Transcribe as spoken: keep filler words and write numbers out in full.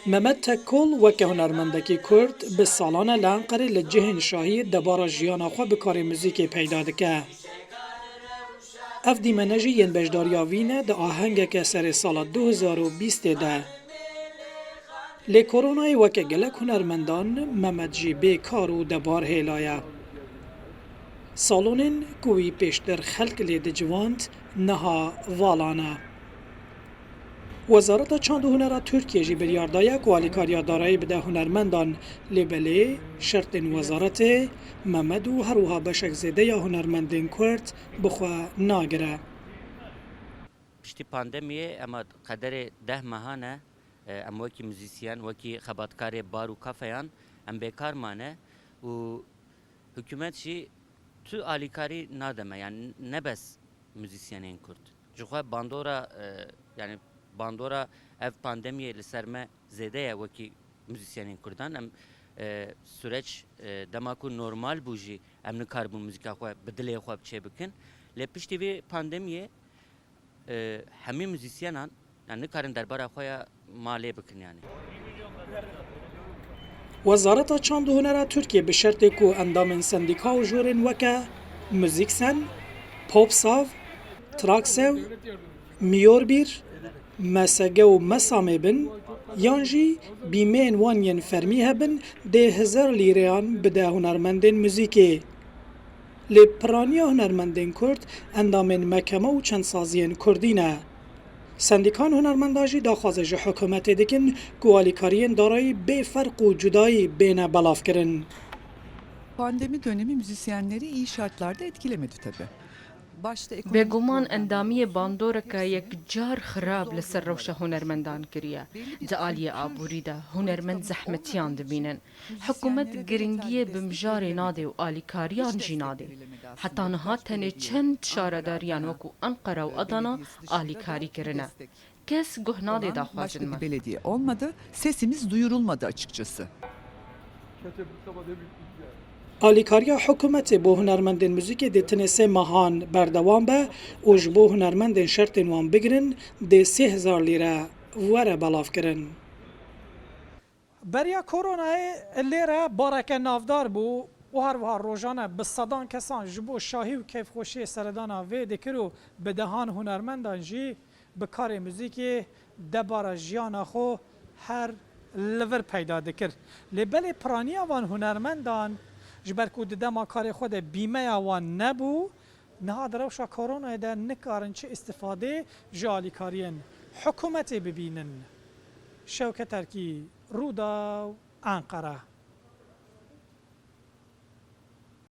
Mehmet Tekkol weke hunermendekî Kurd bi salan e li Enqerê li cihên şahiyê debara jiyana xwe bi karê muzîkê peyda dike. Ev dîmene jî yên beşdariya wî ne di ahengeke serê sala du hezar û bîstê de. Lê koronayê weke gelek hunermendan Mehmet jî bê kar û debar hêlaye. Salonên ku wî pêştir xelk lê dicivand niha vala ne. Wezareta Çand û Hunera Tirkiyê jî biryar daye ku alîkariya darayî bide hunermendan, lê belê şertên wezaretê Mehmet û her wiha beşek zêde ya hunermendên Kurd bi xwe nagire. Piştî pandemiyê ema qederê deh meha ne, e, em wekî muzîsyen, wekî xebatkarê bar û kafeyan em bêkar mane û hikûmet jî tu alîkarî nade me, yani ne bes muzîsyenên Kurd. Ji xwe bandora, e, yani bandora ev pandemiyê li ser me zêde ye wekî muzîsyenên Kurdan. Em, e, süreç, e, dema ku normal bû jî em nikaribûn muzîka xwe bi dilê xwe çê bikin. Lê piştî vê pandemiyê, e, hemî muzîsyenan, yani nikarin derbara xwe ya malê bikin yani. Wezareta Çand û Hunera Tirkiyê bi şertê ku endamên sendîka û jorên weke Muzîksen, Popsav, Traksev, Miyorbîr, M S G û Mesamê bin, yan jî bîmeyên wan yên fermî hebin, dê hezar lîreyan bide hunermendên muzîkê. Lê piraniya hunermendên Kurd endamên mekeme û çendsaziyên Kurdî ne. Sendîkan hunermendan jî daxwaze ji hikûmetê dikin ku alîkariyên darayî bê ferq û cudayî bêne belavkirin. Pandemi dönemi müzisyenleri iyi şartlarda etkilemedi tabii. Başta ekonomik Bêguman endamiyê bandoreke yekcar xirab li ser rewşa hunermendan kiriye. Di aliyê aborî de hunermend zehmetiyan dibînin. Hikûmet giringiyê bi mijarê nadê û alîkariyan jî nadê. Heta niha tenê çend şaredariyan wekû Enqera û Adana alîkarî kirine. Kes guh nadê daxwazên me. Belediye olmadı, sesimiz duyurulmadı açıkçası. Alîkariya hikûmetê bo hunermendên muzîkê dê tenê sê mehan berdewam be û ji bo hunermendên şertên wan bigirin dê sê hezar lîre were belavkirin. Beriya koronayê lêre bareke navdar bû û her wiha rojane bi sedan kesan ji bo şahî û keyfxweşiyê seredana vê dikir û bi dehan hunermendan jî bi karê muzîkê debara jiyana xwe her li vir peyda dikir. Lê belê piraniya van hunermendan, ji ber ku di dema karê xwe de bîmeya wan nebû, niha di rewşa koronayê de nikarin çi îstifadê ji alîkariyên hikûmetê bibînin. Şewket Erkî, Rûdaw, Enqere.